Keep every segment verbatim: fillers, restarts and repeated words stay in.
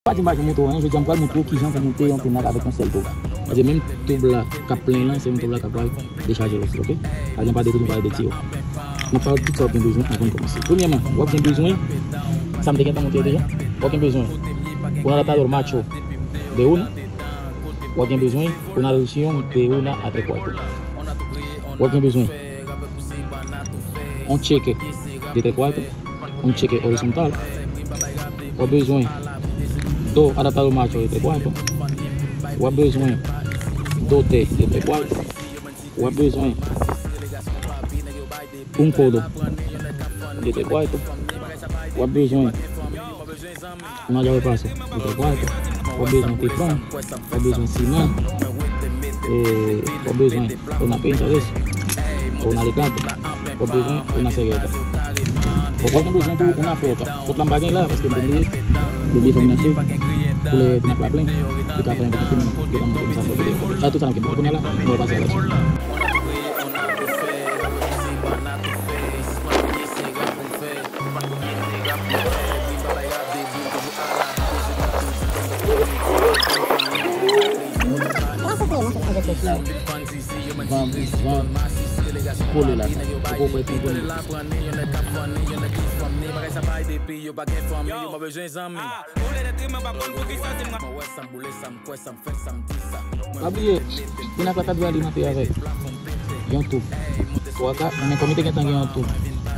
Pa di m pa janm montre w anyen, jodi a m pral montre w kijan pou monte yon prenat avèk yon sèl toub. Paske menm toub la k ap plen lan, se yon toub la k ap pral dechaje l osi, oke? Pa gen pa de toub, pa de tiyo. Nou pale tout sa w gen bezwen anvan n kòmanse. Premyèman, w ap gen bezwen, sa m te gentan montre w deja, w ap gen bezwen un adaptador macho de una, w ap gen bezwen una reducción de una a tres cuartos. W ap gen bezwen un cheque de tres cuartos, un cheque horizontal. W ap bezwen dos adaptador macho de tres cuartos. W ap bezwen dos T de tres cuartos. W ap bezwen un codo de tres cuartos. W ap bezwen una llave paso de tres cuartos. W ap bezwen teflon. W ap bezwen siman. E, w ap bezwen una pinza de eso, o un alicate. W ap bezwen una sierrita. Bon, w ap bezwen tou una pòta. Pòt la m pa gen la, paske m te bliye. M te bliye fè m achte. Pou lè prenat la plen, li ka fè yon ti film, li ka montre m sa fè videyo. Sa tout sa n ap gen pou kounye a la, nou pral pase a laksyon. Van, van kole la, ou poko wè tou kole. Pa bliye, prenat la ka dwe alimante avèk yon toub twa K, men kòm li te gentan gen yon toub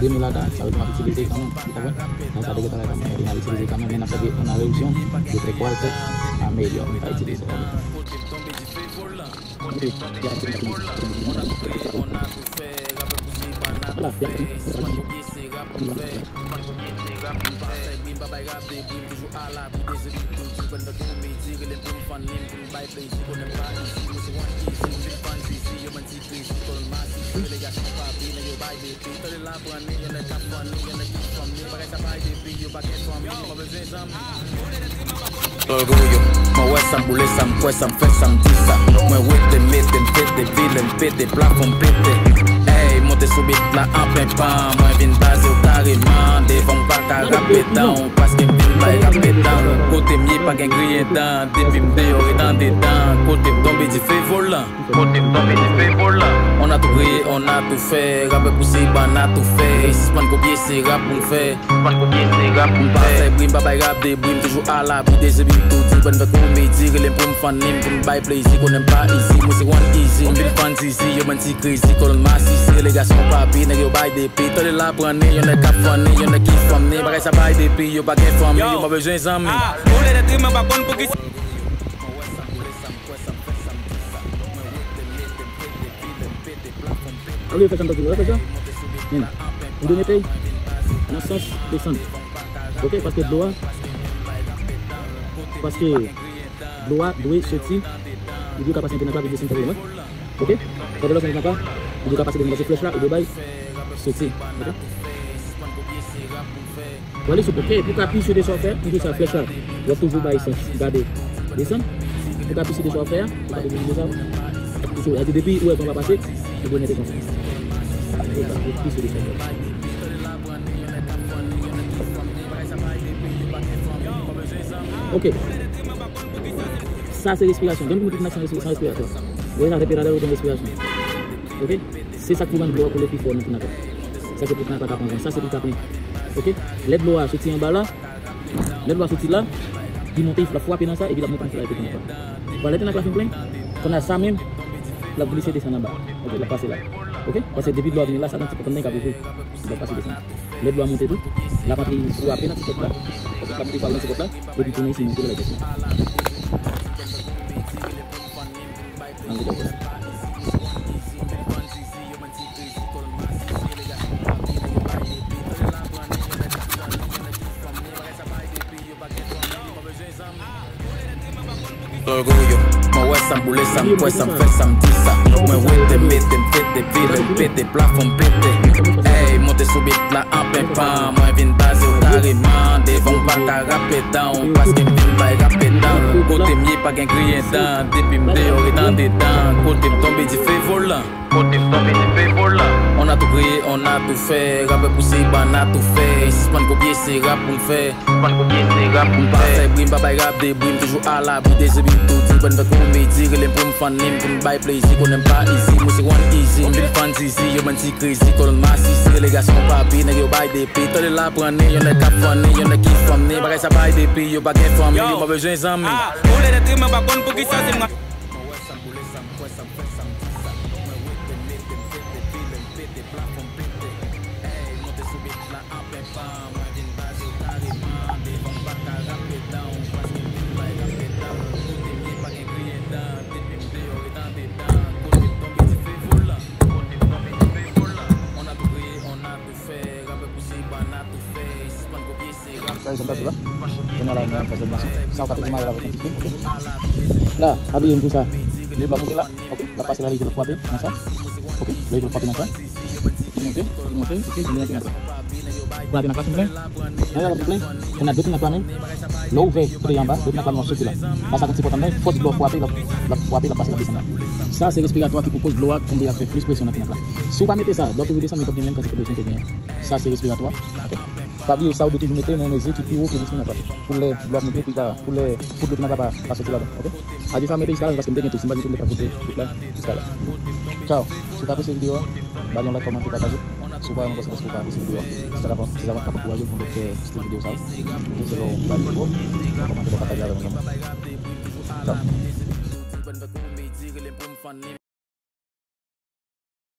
de mil la, sa vle di m ap itilize kanmenm, ou konprann? Nan sa te gentan la kanmenm, men n ap itilize kanmenm, men n ap sèvi una reducción de tres cuartos a medio, nou pa itilize kanmenm. Orgullo, mwen wè sa m boule, sa m kwè, sa m fè, sa m di sa. Mwen wete, mete, m fete, vile, m pete, plafon m pete. Ey, monte sou bit la an penpan. Mwen vin baze w kareman. Devan m pa ka rape dan w, paske m vin bay rape dan w. Kote m ye pa gen griyen dan. Depi m deyò, ret andedan. Kote m tonbe, dife volan. Kote m tonbe, dife volan. On a tou kriye, on a tou fè. Rapè pou se ban a tou fè. Sispann kopye, se rap pou n fè. Sispann kopye, se rap pou n fè. M pa fè bri, m pa bay rap de bri, m toujou alabri de zebi. Tou di, bann fè komedi, rele m pou m fanni m, pou m bay plezi, konnen m pa izi, mwen se one easy. Yon pil fan zizi, yo bann ti krezi, kolòn masisi, rele gason papi, nèg yo bay depi. Tande la pran ni, yon nèg k ap fanni, yon nèg ki fanni, bagay sa bay depi, yo pa gen fanmi, yo pa bezwen zanmi. Ou le fè sa m ta di nou, fè sa. Men, ou dwe mete nan sans desann. Oke, paske dlo a, paske dlo a dwe soti, li dwe ka pase antre nan pla pou desann kanpe, wè. Oke? Pandan lòske nou pa, li dwe ka pase devan, paske flèch la, li dwe bay soti. Oke? Wale sou, oke, pou ka pi sou de sa w fè, li dwe sa flèch la. W ap toujou bay sans. Gade. Desann. Pou ka pi sou de sa w fè a, ou pa toujou de sa. Pi sou, depi ou wè van pa pase, ou dwe mete konsa. Pou ka pi sou de sa w fè. Oke. Sa se respirasyon. Jan nou te mete nan san respirasyon. Ou wè sa, respirator ou gen respirasyon. Oke? Se sa k pou rann dlo a koule pi fò nan prenat la. Sa se pou prenat la ka pran van. Sa se pou l ka plen. Oke? Lè dlo a soti anba la, lè dlo a soti la, li monte, l ap frape nan sa, epi l ap monte antre la, epi prenat la. Bon, lè prenat la fin plen, kounye a sa menm, l ap glise desann anba. Oke, l ap pase la. Oke? Paske depi dlo a vini la, sa nan ti pòt anndan, li ka bouje. Li ap pase desann. Lè dlo a monte tou, l ap antre frape nan ti pòt la. L ap monte frape nan ti pòt la, epi tounen isi, monte la, epi Orgullo, mwen wè sa m boule, sa m kwè, sa m fè, sa m di sa. Mwen wete, mete, m fete, vile, m pete, plafon m pete. Ey, monte sou bit la an penpan. Mwen vin baze w kareman. Devan w pa ka rape dan w, paske m vin bay rape dan w. Kote m ye pa gen griyen dan. Depi m deyò, ret andedan. Kote m tonbe, dife volan. Kote m tonbe, se fè pou la. On a tout kreye, on a tout fè. Rapè pouse, bann a tout fè. Sispann kopye, se rap pou n fè. Sispann kopye, se rap pou n fè. M pa fè bri, m pa bay rap de bri, m toujou alabri de zebi. M tou di, bann fè komedi, rele m pou m fann li, m pou m bay plezi, konnen m pa izi, mwen se one easy. M vin fann zizi, yo bann ti krezi, kolonn masisi, rele gason papi, nèg yo bay depi. Tande l aprann ni, yon nèg k ap fann ni, yon nèg ki fanm ni, bagay sa bay depi, yo pa gen fanmi, yo pa bezwen zanmi. Ah, ou lè dèt imen, pa konn poukisa se mwen. Mwen wè sa m boule, sa m kwè, sa m fè, sa m di, sa m mwen wete, mete m fete, vile m pete, plafon m pete. Ey, monte sou bit la anpè pa, mwen vin baze w kareman. Devan m pa ka rape down, paske m vin bay rape down. Kote m ye pa gen griyen dan, depi m deyò ret andedan. Kote m tonbe dife volan, kote m tonbe dife volan. On a tout kreye, on a tout fè, rapè pouse bann a tout fè, sispann kopye se rap. Sa e sa m ta di la. Kounye a la, mwen fè sèl mason. Sa w ka te demare avèk yon ti fil, ok? La, abiye m pou sa. Li va monte la. Ok, l ap pase la, li di l ap frape nan sa. Ok, lè li di l ap frape nan sa. Li monte, li monte, ok, li monte nan sa. Pou n ap nan klas, nou plen. Nan klas, nou plen. Kounye a, depi nan klas, men, lè w ouvè kote anba, depi nan klas, nou ap soti la. Pase ak yon ti pòt anndan, fòs dlo ap frape, l ap, l ap frape, l ap pase, l ap desann la. Sa, se respiratwa ki pou koz dlo a tonbe ak fè plis presyon nan fenèt la. Si w pa mete sa, lè w toujou desann, li p ap gen menm kantite presyon ke genyen. Sa, se respiratwa. Ok. Pa bliye sa, ou dwe toujou mete nan yon mezi ki pi wo ke respiratwa. Pou lè dlo ap monte, pou li pa, pou lè, pou dlo ki nan kapa pa soti ladan, ok? Sa di sa, mete jiska la, paske m te gen tou, si m pa gen tou, m te ka pote tout la, jiska la. Tchao. Si w ta apresye videyo a, ba li yon like, kòmante, pataje. Si w pa renmen pase, paske w pa apresye videyo a, se sa k ap, se sa k ap ankouraje m pou m fè stil videyo sa yo. Ok, se lè w ba li yon like, kòmante, pataje avè yon zanmi. Tchao.